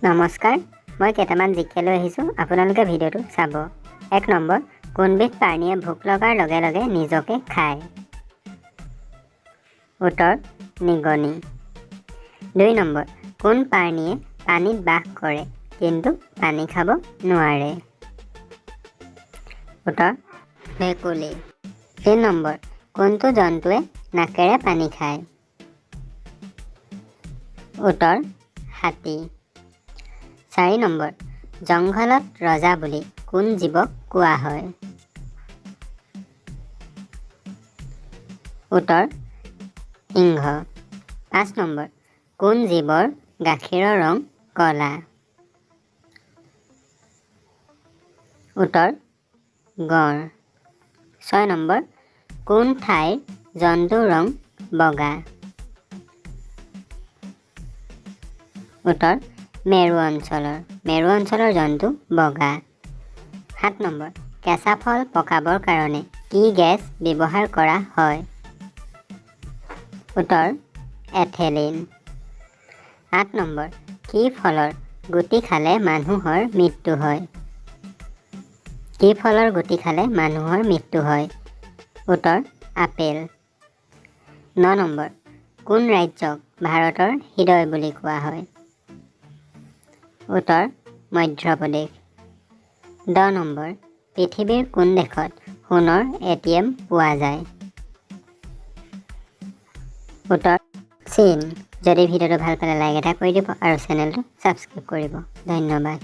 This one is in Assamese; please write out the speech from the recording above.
নমস্কাৰ, মই কেইটামান জিকে লৈ আহিছোঁ, আপোনালোকে ভিডিঅ'টো চাব। 1 নম্বৰ, কোনবিধ প্ৰাণীয়ে ভোক লগাৰ লগে লগে নিজকে খায়? উত্তৰ নিগনি। 2 নম্বৰ, কোন প্ৰাণীয়ে পানীত বাস কৰে কিন্তু পানী খাব নোৱাৰে? উত্তৰ ভেকুলী। 3 নম্বৰ, কোনটো জন্তুৱে নাকেৰে পানী খায়? উত্তৰ হাতী। 4 নম্বৰ, জংঘলত ৰজা বুলি কোন জীৱক কোৱা হয়? উত্তৰ সিংহ। 5 নম্বৰ, কোন জীৱৰ গাখীৰৰ ৰং কলা? উত্তৰ গঁড়। 6 নম্বৰ, কোন ঠাইৰ জন্তুৰ ৰং বগা? উত্তৰ মেৰু অঞ্চলৰ। মেৰু অঞ্চলৰ জন্তু বগা। 7 নম্বৰ, কেঁচা ফল পকাবৰ কাৰণে কি গেছ ব্যৱহাৰ কৰা হয়? উত্তৰ এথেলিন। 8 নম্বৰ, কি ফলৰ গুটি খালে মানুহৰ মৃত্যু হয়? কি ফলৰ গুটি খালে মানুহৰ মৃত্যু হয়? উত্তৰ আপেল। 9 নম্বৰ, কোন ৰাজ্যক ভাৰতৰ হৃদয় বুলি কোৱা হয়? উত্তৰ মধ্যপ্ৰদেশ। 10 নম্বৰ, পৃথিৱীৰ কোন দেশত সোণৰ এটিএম পোৱা যায়? উত্তৰ চীন। যদি ভিডিঅ'টো ভাল পালে লাইক এটা কৰি দিব আৰু চেনেলটো ছাবস্ক্ৰাইব কৰিব। ধন্যবাদ।